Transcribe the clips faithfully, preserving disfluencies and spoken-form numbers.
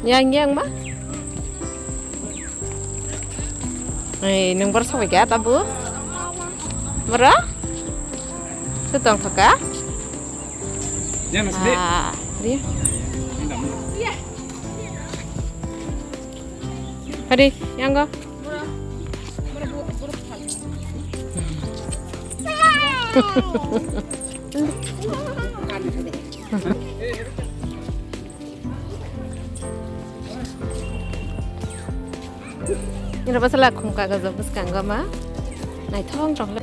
Yang, yang ma? Ei, nung bor sabai kha tabu? Boro? Tu tong thoka? Yang nasi deh. Ah, dia. Ini dam. Hadi, yang go. Iro bwsala khum kagojo bwskango ma naithok tongkhe.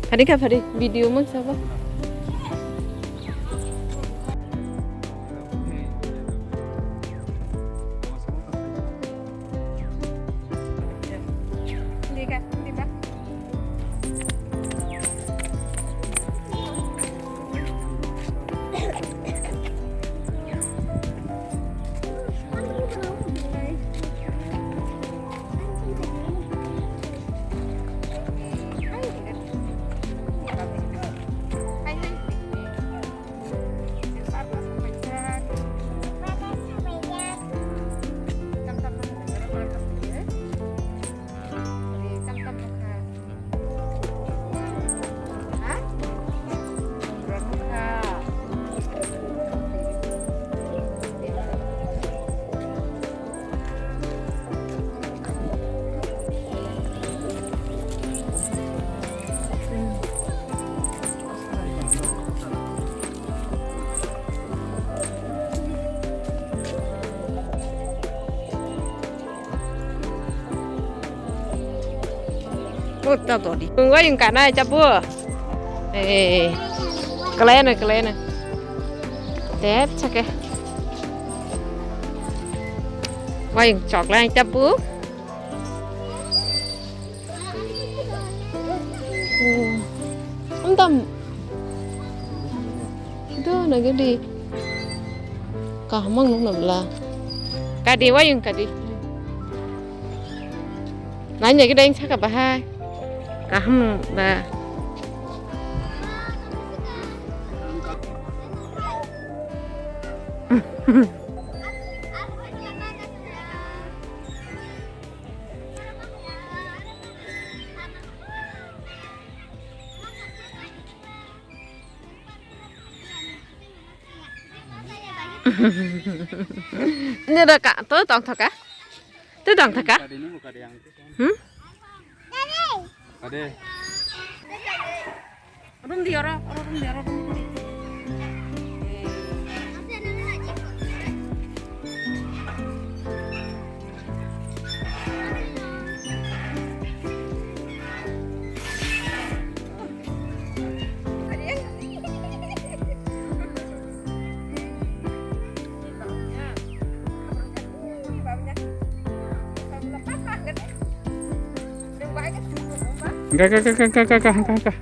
Phari kha phari video mangsa bo. Kota dori. Tunggu yang kana aja bu. Eh, kelene kelene. Tep sake. Wayung coklat aja bu. Amtam. Itu lagi di. Kaham ang nung nabla. Kadi wayung kadi. Nanya kita yang cakap bahai. Kaham ba. Ini ada kak, tuh tong thaka. Tuh tong thaka. Hmm? Ade. Room di oro, oro room di oro, room di. Ka, ka, ka.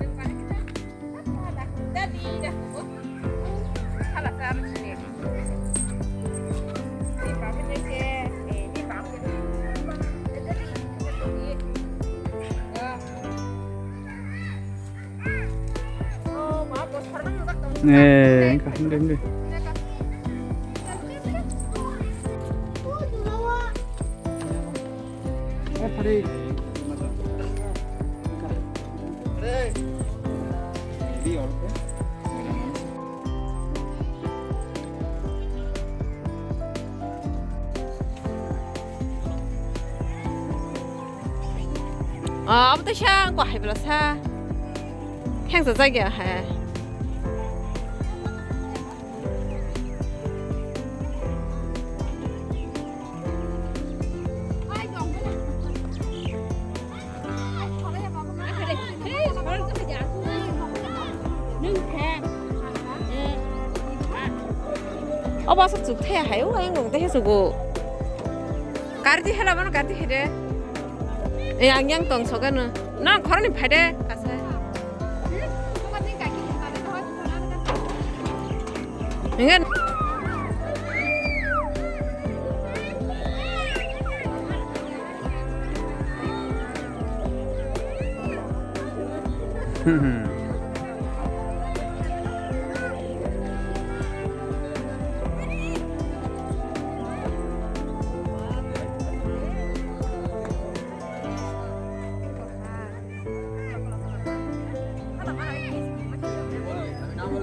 Eh, kaham deh, deh. Ah, abo to siya ko hai bela sa. Heng sa jagya hai. Obo aswk chuk thaya hai, o ayang rok tei sugo. Gari di hela mano, gari di hede. E, ang yang tong sogano. Nang khoroni phaide, kasai. Enggak. Hmm.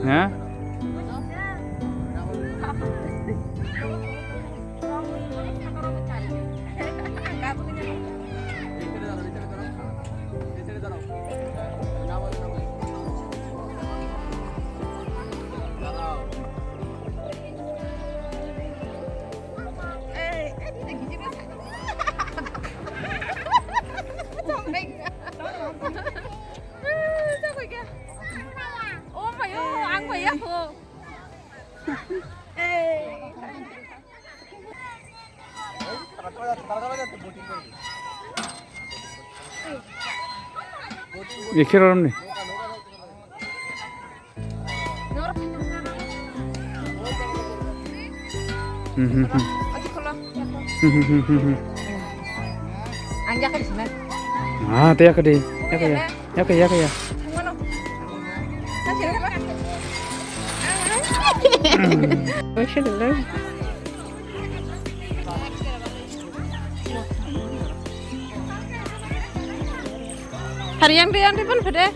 Ha? Ekhiroromni. Hmm, hmm, hmm. Hmm, hmm, hmm, hmm, hmm. Ang yakar sini. Ah, te yakar di. Yakar ya. Yakar, yakar ya. Hari yang di, yang di pun pede.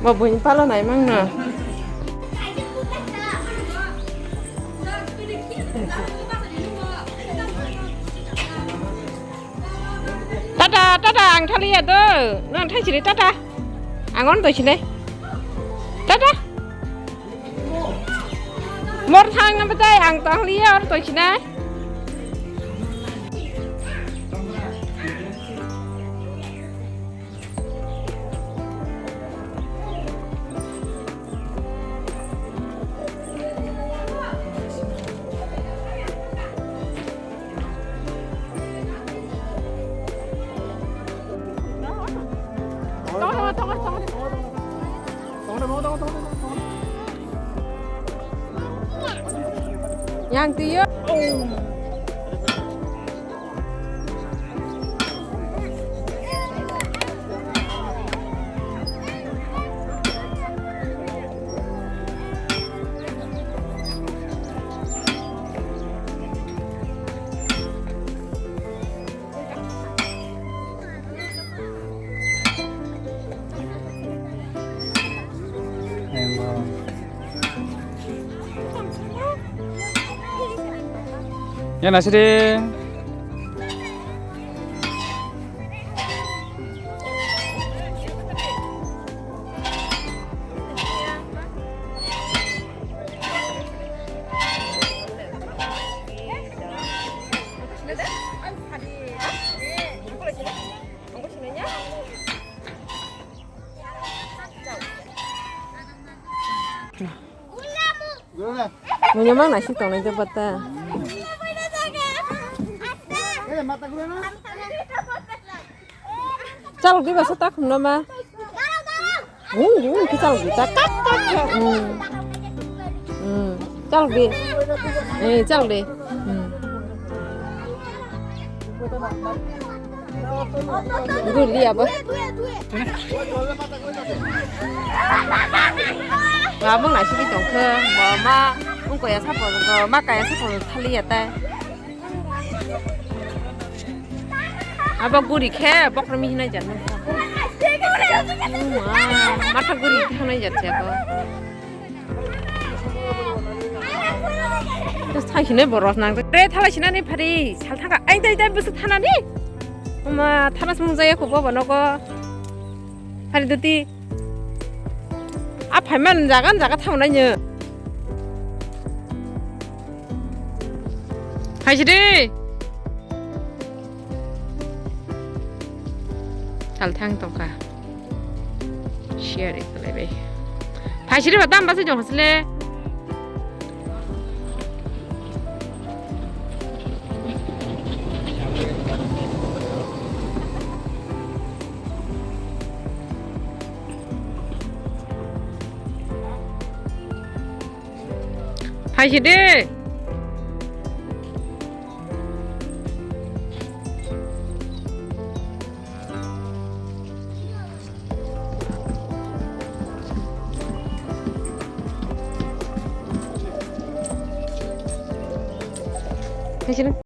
Bo buini palo naimang no. Tata, tata, ang thaliya do. Nang thai siri tata. Ang on doi sinai. Tata. Mor thang na bajai, ang tang liya or toi sinai. Yang tiyo. Ya, nasi deh. Munya mang nasi tongnai je bata. Chalok di basa ta khumno ma. Gung gung khe chalok di ta kak kak khe. Hmm. Hmm. Chalok di. Eh, chalok di. Hmm. Gul di abo. Abang nasi di tongkhe, ma, ma, ungko ya sapo, ma kaya sapo thali ya tai. Abo guri khe bokhorok mi hinai jan. Matha guri khe hinai jan se abo. Thai hinai boros nang. Re thala sinani phari sal thangka. Ai dai dai busu thanani. Oma thana sumung jaya kho bobo nogo. Phari duti. A phaiman jaga jaga thangnai nyo. Phaisidi. Salthang tongkha. Share khlaibai. Phaisidi ba dam basi jong hasle. Hai si de. Hai si de.